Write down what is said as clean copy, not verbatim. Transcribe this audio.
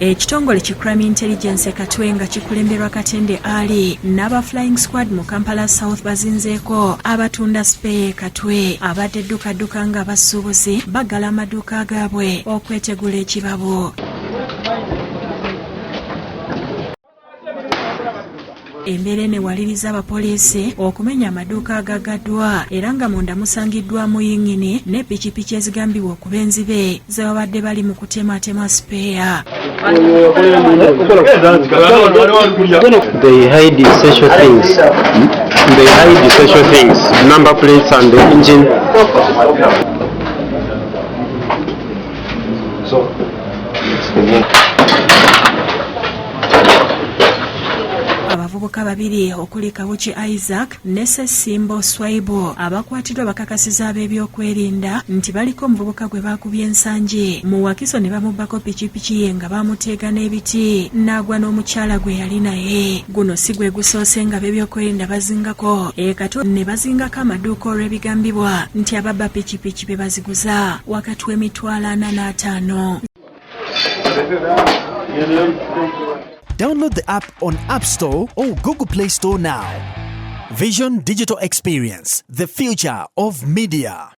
Ekitongole ki Crime Intelligence e Katwe nga kikulemberwa Katende Ali n'aba Flying Squad mu Kampala South bazinzeeko abatunda sipeeya e Katwe abadde ddukadduka nga abasuubuzi baggala amaduuka gaabwe okwetegula ekibabu. Embeera eno ewaliriza abapoliisi okumenya amaduuka agaggaddwa era nga munda musangiddwamu yingini ne pikipiki ezigambibwa okuba enzibe ze babadde bali mu kutematema sipeeya. They hide essential things. They hide essential things, number plates and the engine. Abavubuka babiri okuli Kawuki Isaac ne Sessimbo Swaibu abakwatiddwa bakakasiza ab'ebyokwerinda nti baliko omuvubuka gwe baakubye ensangi mu Wakiso ne bamubbako pikipiki ye nga bamuteega n'ebiti n'agwa n'omukyala gwe yali naye. Guno si gwe gusoose nga ab'ebyokwerinda bazingako e Katwe ne bazingako amaduuka olw'ebigambibwa nti ababba pikipiki be baziguza wakati w'emitwalo 45. Download the app on App Store or Google Play Store now. Vision Digital Experience, the future of media.